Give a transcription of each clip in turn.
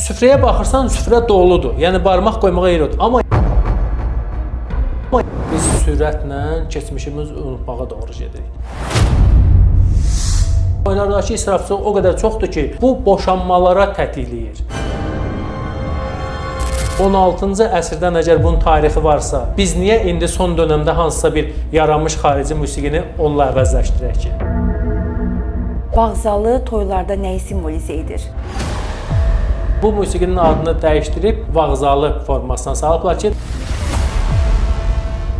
Süfrəyə baxırsan, süfrə doludur. Yəni barmaq qoymağa yer yoxdur. Amma biz sürətlə keçmişimizi unutmağa doğru gedirik. Toylardakı israfçılıq o qədər çoxdur ki, bu boşanmalara tətikləyir. 16-cı əsrdən əgər bunun tarixi varsa, biz niyə indi son dövrdə hansısa bir yaranmış xarici musiqini onunla əvəzləşdirək ki? Vağzalı toylarda nəyi simvolizə edir? Bu musiqinin adını dəyişdirib Vağzalı formasına salıblar ki,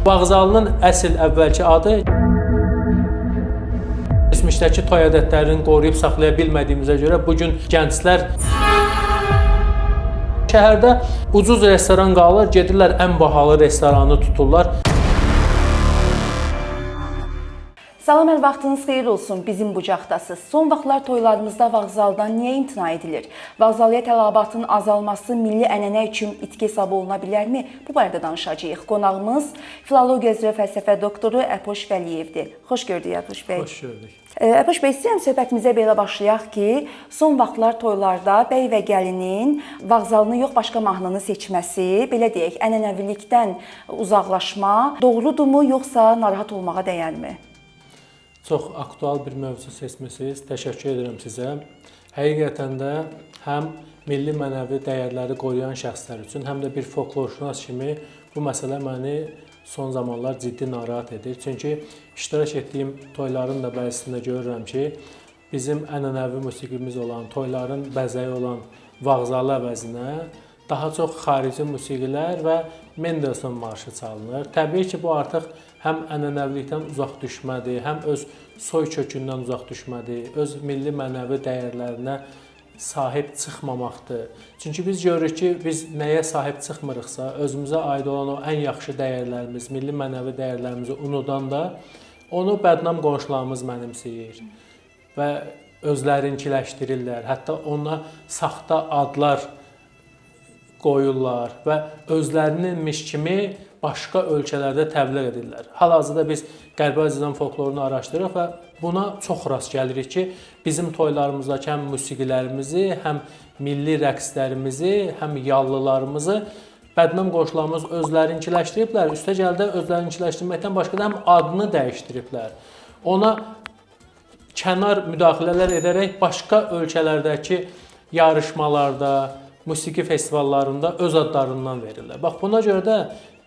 Vağzalının əsl əvvəlki adı keçmişdəki toy ədətlərini qoruyub saxlaya bilmədiyimizə görə bu gün gənclər şəhərdə ucuz restoran qalır, gedirlər ən bahalı restoranı tuturlar. Salam, hər vaxtınız xeyir olsun. Bizim bucaqdasınız. Son vaxtlar toylarımızda vağzaldan niyə imtina edilir? Vağzalıya tələbatın azalması milli ənənə üçün itki hesab oluna bilərmi? Bu barədə danışacağıq. Qonağımız filologiya üzrə fəlsəfə doktoru Əpoş Vəliyevdir. Xoş gördük Əpoş bəy. Xoş gördük. Əpoş bəy, istəyirəm söhbətimizə belə başlayaq ki, son vaxtlar toylarda bəy və gəlinin vağzalını yox, başqa mahnını seçməsi, belə deyək, ənənəvilikdən uzaqlaşma doğrudurmu, yoxsa narahat olmağa dəyərmi? Çox aktual bir mövzu seçmisiniz. Təşəkkür edirəm sizə. Həqiqətən də həm milli mənəvi dəyərləri qoruyan şəxslər üçün, həm də bir folklorşünas kimi bu məsələ məni son zamanlar ciddi narahat edir. Çünki iştirak etdiyim toyların da bəzisində görürəm ki, bizim ənənəvi musiqimiz olan, toyların bəzəyi olan vağzalı əvəzinə daha çox xarici musiqilər və Mendelssohn marşı çalınır. Təbii ki, bu artıq həm ənənəvilikdən uzaq düşmədir, həm öz soy kökündən uzaq düşmədir, öz milli mənəvi dəyərlərinə sahib çıxmamaqdır. Çünki biz görürük ki, biz nəyə sahib çıxmırıqsa, özümüzə aid olan o ən yaxşı dəyərlərimiz, milli mənəvi dəyərlərimizi unudanda onu bədnam qonşularımız mənimsəyir və özlərinkiləşdirirlər. Hətta ona saxta adlar qoyurlar və özlərininmiş kimi başqa ölkələrdə təbliğ edirlər. Hal-hazırda biz Qərbi Azərbaycan folklorunu araşdırırıq və buna çox rast gəlirik ki, bizim toylarımızdakı həm musiqilərimizi, həm milli rəqslərimizi, həm yallılarımızı bədnam qonşularımız özlərinkiləşdiriblər. Üstəgəl də özlərinkiləşdirməkdən başqa da həm adını dəyişdiriblər. Ona kənar müdaxilələr edərək başqa ölkələrdəki yarışmalarda, musiqi festivallarında öz adlarından verirlər. Bax, buna görə də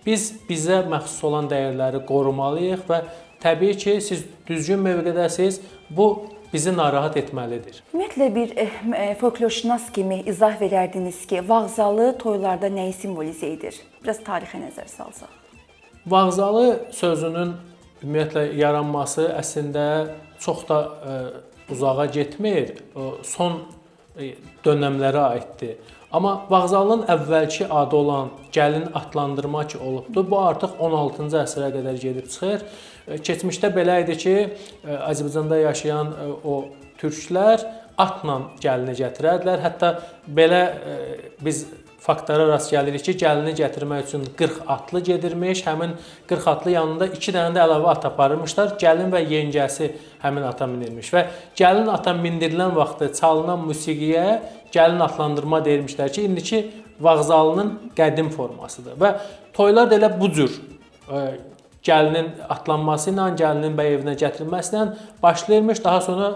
biz bizə məxsus olan dəyərləri qorumalıyıq və təbii ki, siz düzgün mövqedəsiniz, bu bizi narahat etməlidir. Ümumiyyətlə bir folklorşünas kimi izah verərdiniz ki, vağzalı toylarda nəyi simvolizə edir? Biraz tarixə nəzər salsaq. Vağzalı sözünün ümumiyyətlə yaranması əslində çox da uzağa getmir. O son dönəmlərə aiddir. Amma vağzalının əvvəlki adı olan gəlin adlandırma ki olubdur. Bu artıq 16-cı əsrə qədər gedib çıxır. Keçmişdə belə idi ki, Azərbaycanda yaşayan o türklər atla gəlini gətirərdilər. Hətta belə biz faktlara rast gəlirik ki, gəlini gətirmək üçün 40 atlı gedirmiş. Həmin 40 atlı yanında 2 dənə də əlavə at aparırmışlar. Gəlin və yengəsi həmin ata minirmiş və gəlin ata mindirilən vaxtı çalınan musiqiyə gəlin adlandırma deyirmişlər ki, indiki vağzalının qədim formasıdır. Və toylar da elə bu cür gəlinin atlanması ilə, gəlinin bəy evinə gətirilməsi ilə başlayırmış. Daha sonra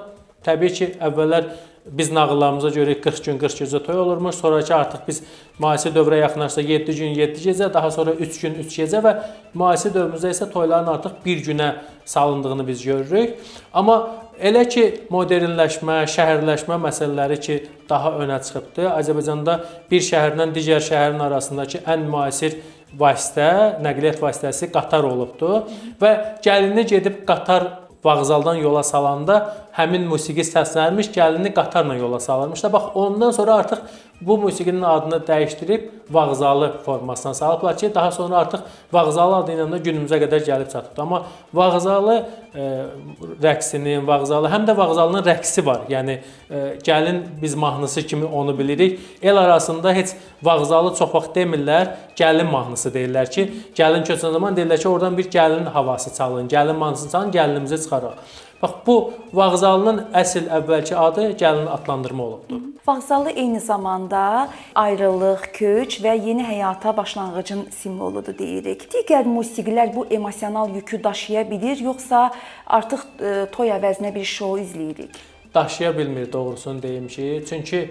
təbii ki, əvvəllər biz nağıllarımıza görə 40 gün 40 gecə toy olurmuş. Sonraki artıq biz müasir dövrə yaxınlaşsa 7 gün 7 gecə, daha sonra 3 gün 3 gecə və müasir dövrümüzdə isə toyların artıq bir günə salındığını biz görürük. Amma elə ki modernləşmə, şəhərləşmə məsələləri ki daha önə çıxıbdır. Azərbaycanda bir şəhərdən digər şəhərin arasındakı ən müasir vasitə, nəqliyyat vasitəsi qatar olubdur və gəlini gedib qatar vağzaldan yola salanda həmin musiqi səslənmiş, gəlini qatarla yola salırmış da. Bax, ondan sonra artıq bu musiqinin adını dəyişdirib vağzalı formasına salıblar ki, daha sonra artıq vağzalı adı ilə də günümüzə qədər gəlib çatıbdır. Amma vağzalı rəqsinin, vağzalı, həm də vağzalının rəqsi var. Yəni gəlin biz mahnısı kimi onu bilirik. El arasında heç vağzalı çox vaxt demirlər, gəlin mahnısı deyirlər ki, gəlin köçən zaman deyirlər ki, oradan bir gəlin havası çalın, gəlin mahnısı çalın, gəlinimizi çıxaraq. Bax bu vağzalının əsl əvvəlki adı gəlin adlandırma olubdur. Vağzalı eyni zamanda ayrılıq, köç və yeni həyata başlanğıcın simvoludur deyirik. Digər musiqilər bu emosional yükü daşıya bilir, yoxsa artıq toy əvəzinə bir şou izləyirik? Daşıya bilmir, doğrusunu deyim ki, çünki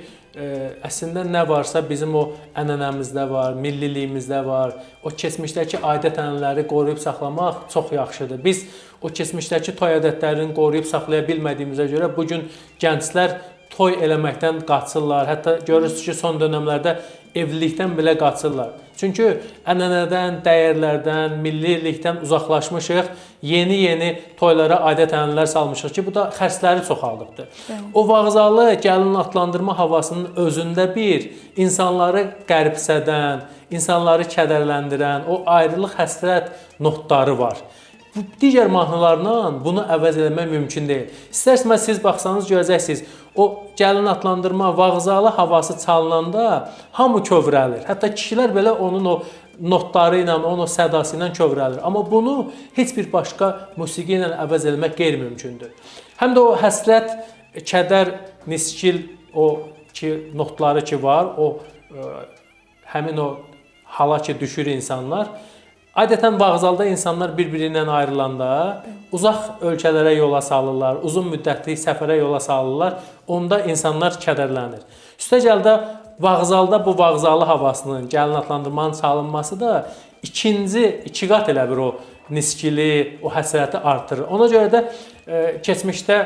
əslində nə varsa bizim o ənənəmizdə var, milliliyimizdə var. O keçmişdəki adət-ənənələri qoruyub saxlamaq çox yaxşıdır. Biz o keçmişdəki toy ədətlərini qoruyub saxlaya bilmədiyimizə görə bu gün gənclər toy eləməkdən qaçırlar. Hətta görürsünüz ki, son dövrlərdə evlilikdən belə qaçırlar. Çünki ənənədən, dəyərlərdən, millilikdən uzaqlaşmışıq. Yeni-yeni toylara adət-ənənələr salmışıq ki, bu da xərcləri çoxaldıbdır. O vağzalı gəlin adlandırma havasının özündə bir insanları qəribsədən, insanları kədərləndirən o ayrılıq, həsrət notları var. Bu digər mahnılarla bunu əvəz eləmək mümkün deyil. İstərsəniz siz baxsanız görəcəksiniz, o gəlin adlandırma, vağzalı havası çalınanda hamı kövrəlir. Hətta kişilər belə onun o notları ilə, onun o sədası ilə kövrəlir. Amma bunu heç bir başqa musiqi ilə əvəz eləmək qeyri-mümkündür. Həm də o həsrət, kədər, niskil o ki notları ki var, o həmin o hala ki düşür insanlar. Adətən vağzalda insanlar bir-biri ilə ayrılanda uzaq ölkələrə yola salırlar, uzun müddətli səfərə yola salırlar. Onda insanlar kədərlənir. Üstəgəl də vağzalda bu vağzalı havasının, gəlin adlandırmanın çalınması da ikinci, iki qat elə bir o niskili, o həsrəti artırır. Ona görə də keçmişdə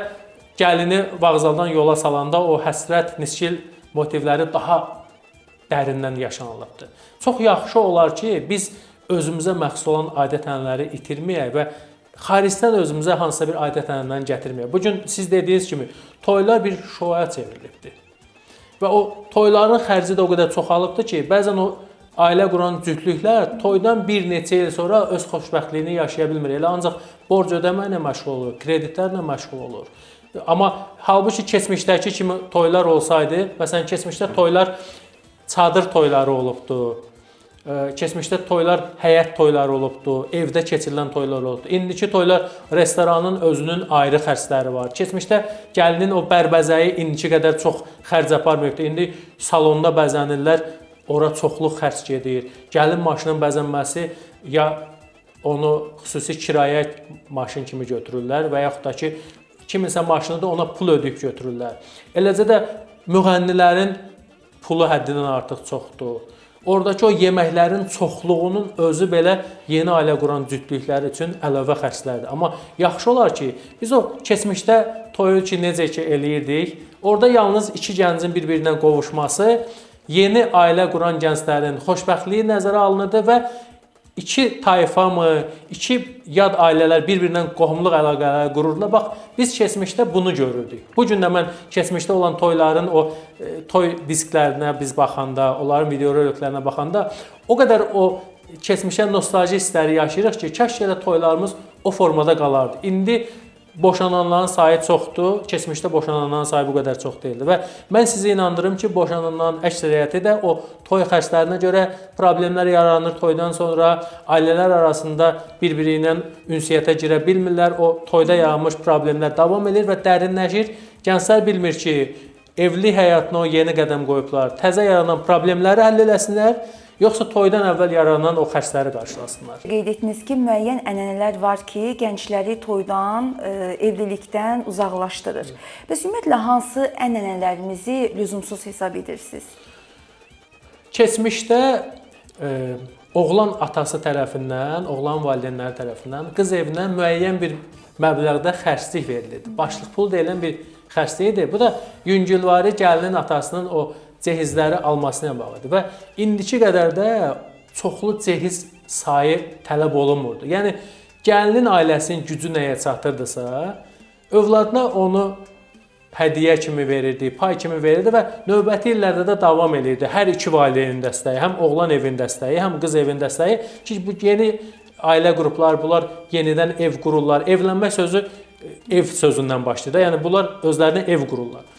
gəlini vağzaldan yola salanda o həsrət, niskil motivləri daha dərindən yaşanılıbdır. Çox yaxşı olar ki, biz özümüzə məxsus olan adət-ənənələri itirməyək və xaricdən özümüzə hansısa bir adət-ənənəni gətirməyək. Bu gün siz dediyiniz kimi toylar bir şoya çevrilibdir. Və o toyların xərci də o qədər çoxalıbdır ki, bəzən o ailə quran cütlüklər toydan bir neçə il sonra öz xoşbəxtliyini yaşaya bilmir. Elə ancaq borc ödəməklə məşğul olur, kreditlərlə məşğul olur. Amma halbuki keçmişdəki kimi toylar olsaydı, məsələn keçmişdə toylar çadır toyları olubdu. Keçmişdə toylar həyət toyları olubdu, evdə keçirilən toylar olubdu. İndiki toylar restoranın özünün ayrı xərcləri var. Keçmişdə gəlinin o bərbəzəyi indiki qədər çox xərc aparmayıbdı. İndi salonda bəzənirlər, ora çoxlu xərc gedir. Gəlin maşının bəzənməsi ya onu xüsusi kirayə maşın kimi götürürlər və yaxud da ki, kiminsə maşını da ona pul ödəyib götürürlər. Eləcə də müğənnilərin pulu həddindən artıq çoxdur. Oradakı o yeməklərin çoxluğunun özü belə yeni ailə quran cütlüklər üçün əlavə xərclərdir. Amma yaxşı olar ki, biz o keçmişdə toyu ki necə ki eləyirdik, orada yalnız iki gəncin bir-birinə qovuşması, yeni ailə quran gənclərin xoşbəxtliyi nəzərə alınırdı və iki tayfa mı, iki yad ailələr bir-birindən qohumluq əlaqələri qururdular. Bax, biz keçmişdə bunu görürdük. Bu gün də mən keçmişdə olan toyların o toy disklərinə biz baxanda, onların video roliklərinə baxanda o qədər o keçmişə nostalji hissləri yaşayırıq ki, kaş elə toylarımız o formada qalardı. İndi boşananların sayı çoxdur. Keçmişdə boşananların sayı bu qədər çox deyildi və mən sizi inandırım ki, boşananların əksəriyyəti də o toy xərclərinə görə problemlər yaranır toydan sonra, ailələr arasında bir-biri ilə ünsiyyətə girə bilmirlər. O toyda yaranmış problemlər davam edir və dərinləşir. Gənclər bilmir ki, evlilik həyatına o yeni qədəm qoyublar. Təzə yaranan problemləri həll eləsinlər, yoxsa toydan əvvəl yaranan o xərcləri qarşılasınlar. Qeyd etdiniz ki, müəyyən ənənələr var ki, gəncləri toydan, evlilikdən uzaqlaşdırır. Bəs ümumiyyətlə hansı ənənələrimizi lüzumsuz hesab edirsiniz? Keçmişdə oğlan atası tərəfindən, oğlan valideynləri tərəfindən qız evinə müəyyən bir məbləğdə xərclik verilirdi. Başlıq pul deyilən bir xərclik idi. Bu da yüngülvari gəlinin atasının o cehizləri almasına bağlıdır və indiki qədər də çoxlu cehiz sayı tələb olunmurdu. Yəni gəlinin ailəsinin gücü nəyə çatırdısa, övladına onu hədiyyə kimi verirdi, pay kimi verirdi və növbəti illərdə də davam eləyirdi. Hər iki valideynin dəstəyi, həm oğlan evin dəstəyi, həm qız evin dəstəyi ki, bu yeni ailə qruplar, bunlar yenidən ev qururlar. Evlənmək sözü ev sözündən başlayır da. Yəni bunlar özlərinə ev qururlar.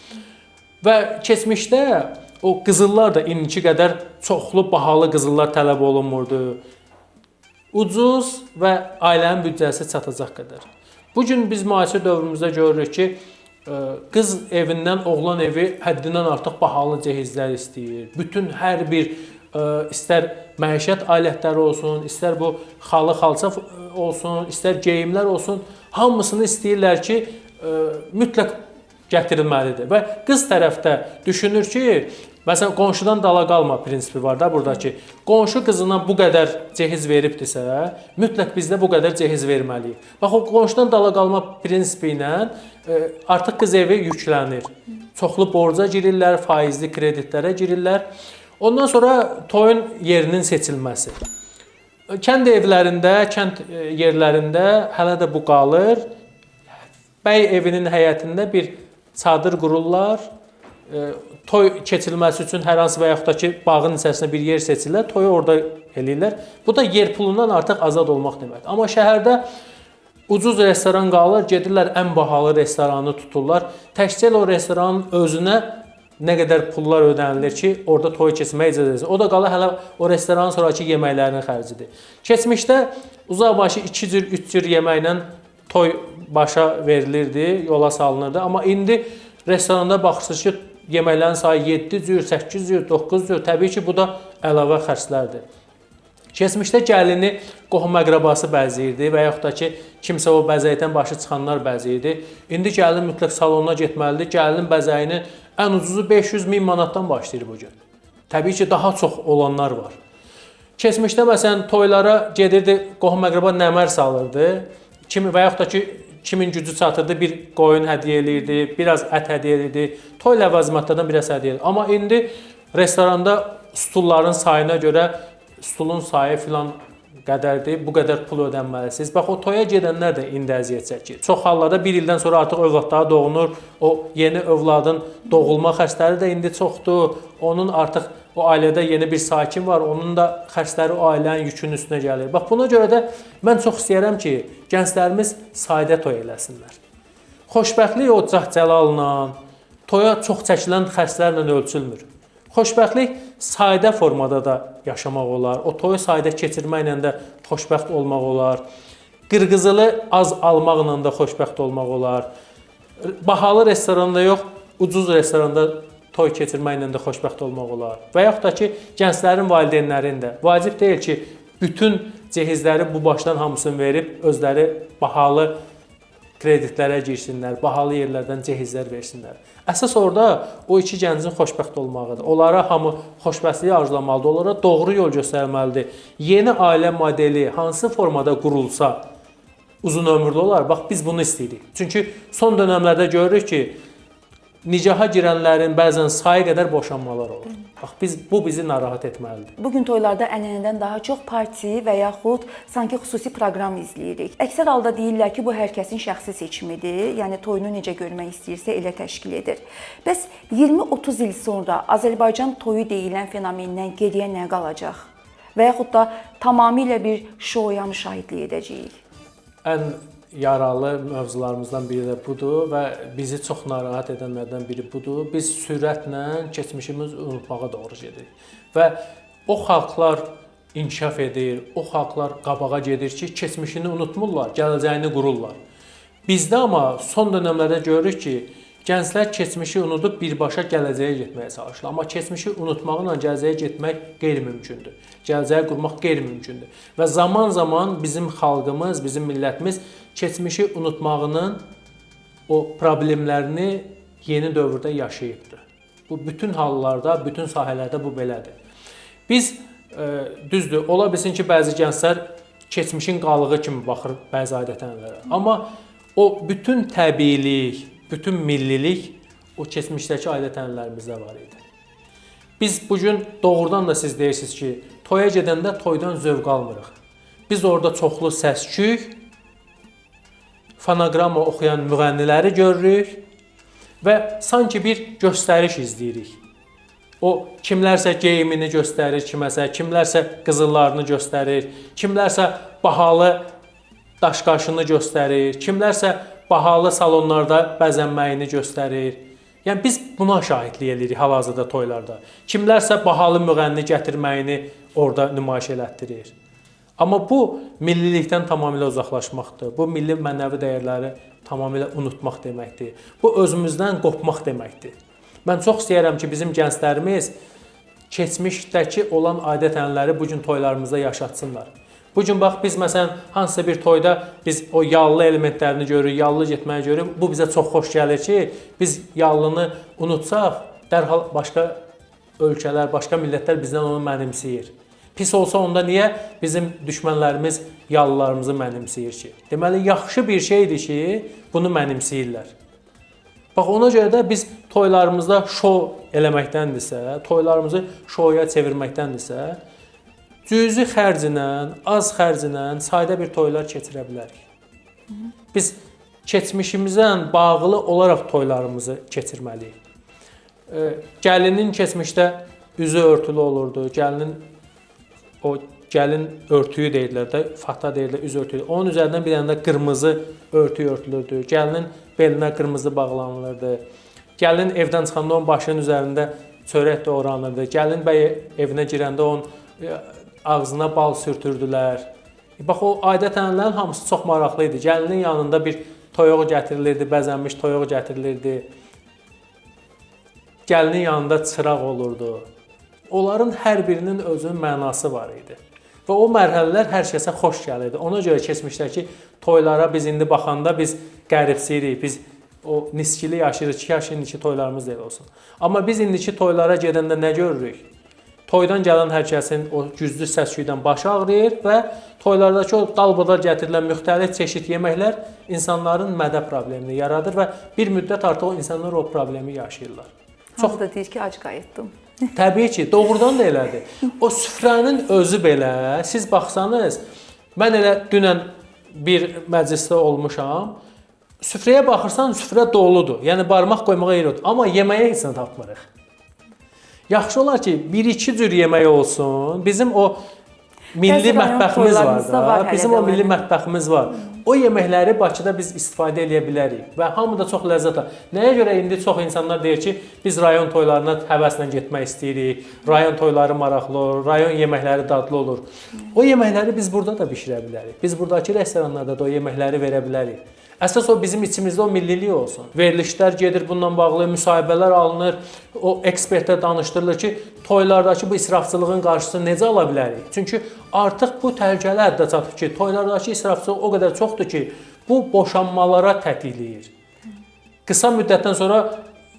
Və keçmişdə o qızıllar da indiki qədər çoxlu bahalı qızıllar tələb olunmurdu. Ucuz və ailənin büdcəsi çatacaq qədər. Bu gün biz müasir dövrümüzdə görürük ki, qız evindən oğlan evi həddindən artıq bahalı cehizlər istəyir. Bütün hər bir istər məişət alətləri olsun, istər bu xalı xalça olsun, istər geyimlər olsun, hamısını istəyirlər ki, mütləq gətirilməlidir. Və qız tərəfdə düşünür ki, məsələn, qonşudan dala qalma prinsipi var da burada ki, qonşu qızına bu qədər cehiz veribdirsə, mütləq biz də bu qədər cehiz verməliyik. Bax, o qonşudan dala qalma prinsipi ilə artıq qız evi yüklənir. Çoxlu borca girirlər, faizli kreditlərə girirlər. Ondan sonra toyun yerinin seçilməsi. Kənd evlərində, kənd yerlərində hələ də bu qalır. Bəy evinin həyətində bir çadır qururlar. Toy keçirilməsi üçün hər hansı və yaxud da ki, bağın içərisində bir yer seçirlər, toyu orada eləyirlər. Bu da yer pulundan artıq azad olmaq deməkdir. Amma şəhərdə ucuz restoran qalır, gedirlər ən bahalı restoranı tuturlar. Təkcə o restoranın özünə nə qədər pullar ödənilir ki, orada toy keçirməyə icazə verilsin. O da qalır hələ o restoranın sonrakı yeməklərinin xərcidir. Keçmişdə uzaqbaşı 2 cür, 3 cür yeməklə toy başa verilirdi, yola salınırdı. Amma indi restoranda baxırsınız ki, yeməklərin sayı 7 cür, 8 cür, 9 cür. Təbii ki, bu da əlavə xərclərdir. Keçmişdə gəlini qohum-əqrəbası bəzəyirdi və yaxud da ki, kimsə o bəzəkdən başı çıxanlar bəzəyirdi. İndi gəlin mütləq salona getməlidir. Gəlinin bəzəyini ən ucuzu 500 min manatdan başlayır bu gün. Təbii ki, daha çox olanlar var. Keçmişdə məsələn toylara gedirdi, qohum-əqrəba nəmər salırdı. Kimi və yaxud da ki, kimin gücü çatırdı, bir qoyun hədiyyə eləyirdi, biraz ət hədiyyə eləyirdi, toy ləvazimatlardan biraz hədiyyə eləyirdi. Amma indi restoranda stulların sayına görə stulun sayı filan qədərdir, bu qədər pul ödənməlisiniz. Bax, o toya gedənlər də indi əziyyət çəkir. Çox hallarda bir ildən sonra artıq övladları doğulur. O yeni övladın doğulma xərcləri də indi çoxdur. Onun artıq o ailədə yeni bir sakin var, onun da xərcləri o ailənin yükünün üstünə gəlir. Bax, buna görə də mən çox istəyirəm ki, gənclərimiz sadə toy eləsinlər. Xoşbəxtlik o cah-cəlalla, toya çox çəkilən xərclərlə ölçülmür. Xoşbəxtlik sadə formada da yaşamaq olar. O toyu sadə keçirməklə də xoşbəxt olmaq olar. Qırqızılı az almaqla da xoşbəxt olmaq olar. Bahalı restoranda yox, ucuz restoranda toy keçirməklə də xoşbəxt olmaq olar. Və yaxud da ki, gənclərin valideynlərinin də vacib deyil ki, bütün cehizləri bu başdan hamısını verib özləri bahalı kreditlərə girsinlər, bahalı yerlərdən cehizlər versinlər. Əsas orada o iki gəncin xoşbəxt olmağıdır. Onlara hamı xoşbəxtliyi arzulamalıdır, onlara doğru yol göstərməlidir. Yeni ailə modeli hansı formada qurulsa uzun ömürlü olar. Bax, biz bunu istəyirik. Çünki son dönəmlərdə görürük ki, nicaha girənlərin bəzən sayı qədər boşanmalar olur. Bax, bu bizi narahat etməlidir. Bugün toylarda ənənədən daha çox parti və yaxud sanki xüsusi proqram izləyirik. Əksər halda deyirlər ki, bu hər kəsin şəxsi seçimidir. Yəni toyunu necə görmək istəyirsə elə təşkil edir. Bəs 20-30 il sonra Azərbaycan toyu deyilən fenomenindən geriyə nə qalacaq? Və yaxud da tamamilə bir şouya mı şahidlik edəcəyik? Ən yaralı mövzularımızdan biri də budur və bizi çox narahat edənlərdən biri budur. Biz sürətlə keçmişimizi unutmağa doğru gedirik. Və o xalqlar inkişaf edir, o xalqlar qabağa gedir ki, keçmişini unutmurlar, gələcəyini qururlar. Bizdə amma son dönəmlərdə görürük ki, gənclər keçmişi unudub birbaşa gələcəyə getməyə çalışırlar. Amma keçmişi unutmaqla gələcəyə getmək qeyri-mümkündür. Gələcəyi qurmaq qeyri-mümkündür. Və zaman-zaman bizim xalqımız, bizim millətimiz keçmişi unutmağının o problemlərini yeni dövrdə yaşayıbdır. Bu bütün hallarda, bütün sahələrdə bu belədir. Biz düzdür, ola bilsin ki, bəzi gənclər keçmişin qalığı kimi baxır bəzi adət-ənənələrə. Amma o bütün təbiilik, bütün millilik o keçmişdəki adət-ənənələrimizdə var idi. Biz bugün doğrudan da siz deyirsiniz ki, toya gedəndə toydan zövq almırıq. Biz orada çoxlu səs-küy, fonoqramma oxuyan müğənniləri görürük və sanki bir göstəriş izləyirik. O kimlərsə geyimini göstərir kiməsə, kimlərsə qızıllarını göstərir, kimlərsə bahalı daşqaşını göstərir, kimlərsə bahalı salonlarda bəzənməyini göstərir. Yəni biz buna şahidlik edirik hal-hazırda toylarda. Kimlərsə bahalı müğənni gətirməyini orada nümayiş elətdirir. Amma bu millilikdən tamamilə uzaqlaşmaqdır. Bu milli mənəvi dəyərləri tamamilə unutmaq deməkdir. Bu özümüzdən qopmaq deməkdir. Mən çox istəyirəm ki, bizim gənclərimiz keçmişdəki olan adət-ənənələri bu gün toylarımızda yaşatsınlar. Bu gün bax biz məsələn hansısa bir toyda biz o yallı elementlərini görürük, yallı getməyi görürük. Bu bizə çox xoş gəlir ki, biz yallını unutsaq, dərhal başqa ölkələr, başqa millətlər bizdən onu mənimsəyir. Pis olsa onda niyə bizim düşmənlərimiz yallılarımızı mənimsəyir ki? Deməli yaxşı bir şeydir ki, bunu mənimsəyirlər. Bax ona görə də biz toylarımızda şou eləməkdəndirsə, toylarımızı şouya çevirməkdəndirsə, cüzi xərclə, az xərclə sadə bir toylar keçirə bilərik. Biz keçmişimizə bağlı olaraq toylarımızı keçirməliyik. Gəlinin keçmişdə üzü örtülü olurdu. Gəlinin o gəlin örtüyü deyirlər də, fata deyirlər, üz örtüyü. Onun üzərindən bir dənə də qırmızı örtük örtülürdü. Gəlinin belinə qırmızı bağlanılırdı. Gəlin evdən çıxanda onun başının üzərində çörək doğranırdı. Gəlin bəy evinə girəndə onun ağzına bal sürtürdülər. Bax o adət-ənənələrin hamısı çox maraqlı idi. Gəlinin yanında bir toyuq gətirilirdi, bəzənmiş toyuq gətirilirdi. Gəlinin yanında çıraq olurdu. Onların hər birinin özünün mənası var idi. Və o mərhələlər hər kəsə xoş gəlirdi. Ona görə keçmişdəki toylara biz indi baxanda biz qəribsiyirik. Biz o niskili yaşayırıq ki, kaş indiki toylarımız da elə olsun. Amma biz indiki toylara gedəndə nə görürük? Toydan gələn hər kəsin o güclü səs-küydən başı ağrıyır və toylardakı o dalbadal gətirilən müxtəlif çeşid yeməklər insanların mədə problemini yaradır və bir müddət artıq o insanlar o problemi yaşayırlar. Çox da deyir ki, ac qayıtdım. Təbii ki, doğrudan da elədir. O süfrənin özü belə, siz baxsanız, mən elə dünən bir məclisdə olmuşam. Süfrəyə baxırsan, süfrə doludur. Yəni barmaq qoymağa yer yoxdur. Amma yeməyə heç nə tapmırıq. Yaxşı olar ki, bir-iki cür yemək olsun. Bizim o milli mətbəximiz var da. Bizim o milli mətbəximiz var. O yeməkləri Bakıda biz istifadə eləyə bilərik və hamı da çox ləzzət alır. Nəyə görə indi çox insanlar deyir ki, biz rayon toylarına həvəslə getmək istəyirik. Rayon toyları maraqlı olur, rayon yeməkləri dadlı olur. O yeməkləri biz burada da bişirə bilərik. Biz buradakı restoranlarda da o yeməkləri verə bilərik. Əsas o bizim içimizdə o millilik olsun. Verilişlər gedir bununla bağlı, müsahibələr alınır, o ekspertə danışdırılır ki, toylardakı bu israfçılığın qarşısını necə ala bilərik? Çünki artıq bu təhlükəli həddə çatıb ki, toylardakı israfçılıq o qədər çoxdur ki, bu boşanmalara tətikləyir. Qısa müddətdən sonra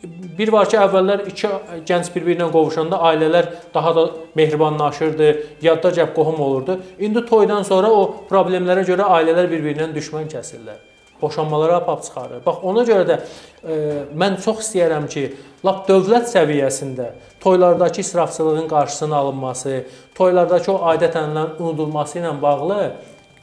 bir var ki, əvvəllər iki gənc bir-birinə qovuşanda ailələr daha da mehribanlaşırdı, yadda cəb qohum olurdu. İndi toydan sonra o problemlərə görə ailələr bir-birindən düşmən kəsirlər. Boşanmalara apab çıxarır. Bax, ona görə də mən çox istəyirəm ki, lap dövlət səviyyəsində toylardakı israfçılığın qarşısının alınması, toylardakı o adət-ənənələrin unudulması ilə bağlı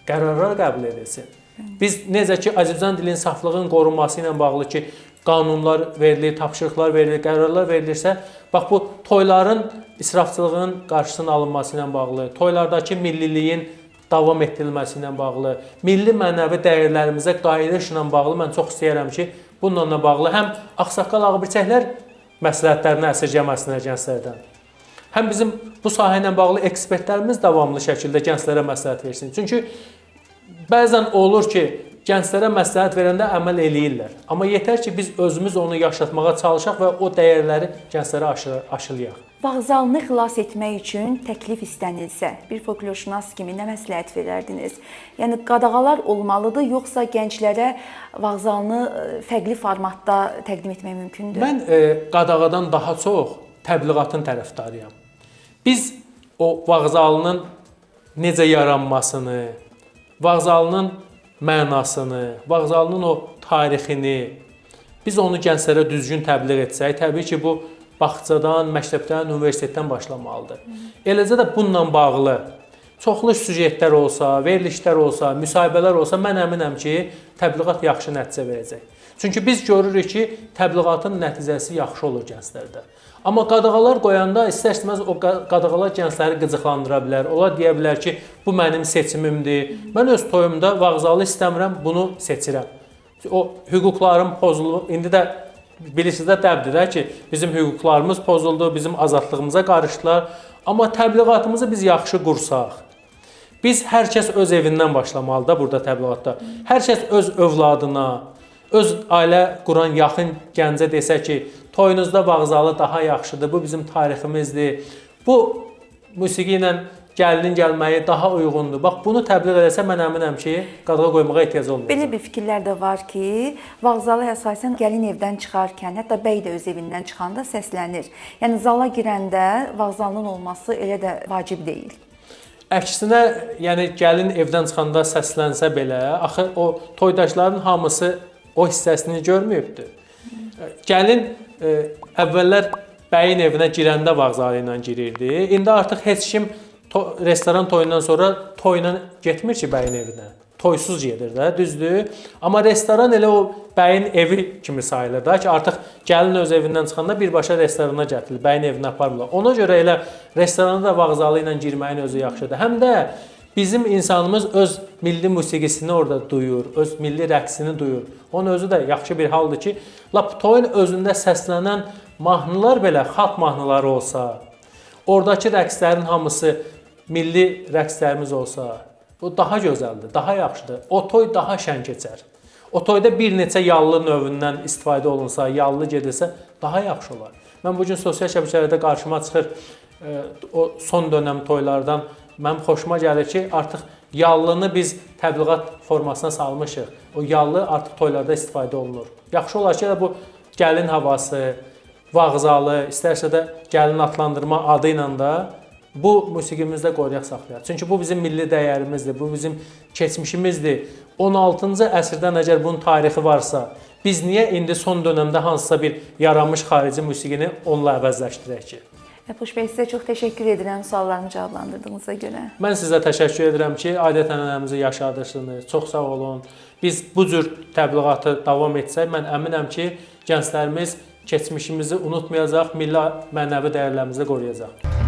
qərarlar qəbul edilsin. Biz necə ki, Azərbaycan dilinin saflığının qorunması ilə bağlı ki, qanunlar verilir, tapşırıqlar verilir, qərarlar verilirsə, bax bu toyların israfçılığının qarşısının alınması ilə bağlı, toylardakı milliliyin davam etdirilməsi ilə bağlı, milli mənəvi dəyərlərimizə qayıdışla bağlı mən çox istəyirəm ki, bununla bağlı həm ağsaqqal ağbirçəklər məsləhətlərini əsirgəməsinlər gənclərdən, həm bizim bu sahə ilə bağlı ekspertlərimiz davamlı şəkildə gənclərə məsləhət versin. Çünki bəzən olur ki, gənclərə məsləhət verəndə əməl eləyirlər. Amma yetər ki, biz özümüz onu yaşatmağa çalışaq və o dəyərləri gənclərə aşılayaq. Vağzalını xilas etmək üçün təklif istənilsə, bir folklorşünas kimi nə məsləhət verərdiniz? Yəni qadağalar olmalıdır, yoxsa gənclərə vağzalını fərqli formatda təqdim etmək mümkündür? Mən qadağadan daha çox təbliğatın tərəfdarıyam. Biz o vağzalının necə yaranmasını, vağzalının mənasını, vağzalının o tarixini, biz onu gənclərə düzgün təbliğ etsək, təbii ki, bu bağçadan, məktəbdən, universitetdən başlamalıdır. Eləcə də bununla bağlı çoxlu süjetlər olsa, verilişlər olsa, müsahibələr olsa, mən əminəm ki, təbliğat yaxşı nəticə verəcək. Çünki biz görürük ki, təbliğatın nəticəsi yaxşı olur gənclərdə. Amma qadağalar qoyanda istər-istəməz o qadağalar gəncləri qıcıqlandıra bilər. Onlar deyə bilər ki, bu mənim seçimimdir. Mən öz toyumda vağzalı istəmirəm, bunu seçirəm. O hüquqlarım pozulur. İndi də bilirsiniz də dəbdir də ki, bizim hüquqlarımız pozuldu, bizim azadlığımıza qarışdılar. Amma təbliğatımızı biz yaxşı qursaq, Biz hər kəs öz evindən başlamalıdır da burada təbliğatda. Hər kəs öz övladına, öz ailə quran yaxın gəncə desə ki, toyunuzda vağzalı daha yaxşıdır, bu bizim tariximizdir. Bu musiqi ilə gəlinin gəlməyi daha uyğundur. Bax bunu təbliğ eləsə mən əminəm ki, qadağa qoymağa ehtiyac olmayacaq. Belə bir fikirlər də var ki, vağzalı əsasən gəlin evdən çıxarkən, hətta bəy də öz evindən çıxanda səslənir. Yəni zala girəndə vağzalının olması elə də vacib deyil. Əksinə, yəni gəlin evdən çıxanda səslənsə belə, axı o toydaşların hamısı o hissəsini görməyibdir. Gəlin əvvəllər bəyin evinə girəndə vağzalı ilə girirdi. İndi artıq heç kim restoran toyundan sonra toyla getmir ki bəyin evinə. Toysuz gedir də, düzdür? Amma restoran elə o bəyin evi kimi sayılır da ki, artıq gəlin öz evindən çıxanda birbaşa restorana gətirilir, bəyin evinə aparmırlar. Ona görə elə restorana da vağzalı ilə girməyin özü yaxşıdır. Həm də bizim insanımız öz milli musiqisini orada duyur, öz milli rəqsini duyur. Onun özü də yaxşı bir haldır ki, lap toyun özündə səslənən mahnılar belə xalq mahnıları olsa, oradakı rəqslərin hamısı milli rəqslərimiz olsa, bu daha gözəldir, daha yaxşıdır. O toy daha şən keçər. O toyda bir neçə yallı növündən istifadə olunsa, yallı gedilsə daha yaxşı olar. Mən bu gün sosial şəbəkələrdə qarşıma çıxır o son dönəm toylardan mənim xoşuma gəlir ki, artıq yallını biz təbliğat formasına salmışıq. O yallı artıq toylarda istifadə olunur. Yaxşı olar ki, elə bu gəlin havası, vağzalı, istərsə də gəlin adlandırma adı ilə də bu musiqimizdə qoruyaq saxlayaq. Çünki bu bizim milli dəyərimizdir, bu bizim keçmişimizdir. 16-cı əsrdən əgər bunun tarixi varsa, biz niyə indi son dönəmdə hansısa bir yaranmış xarici musiqini onunla əvəzləşdirək ki? Ləpuş bəy, sizə çox təşəkkür edirəm suallarımı cavablandırdığınıza görə. Mən sizə təşəkkür edirəm ki, adət-ənənəmizi yaşadırsınız. Çox sağ olun. Biz bu cür təbliğatı davam etsək, mən əminəm ki, gənclərimiz keçmişimizi unutmayacaq, milli mənəvi dəyərlərimizi qoruyacaq.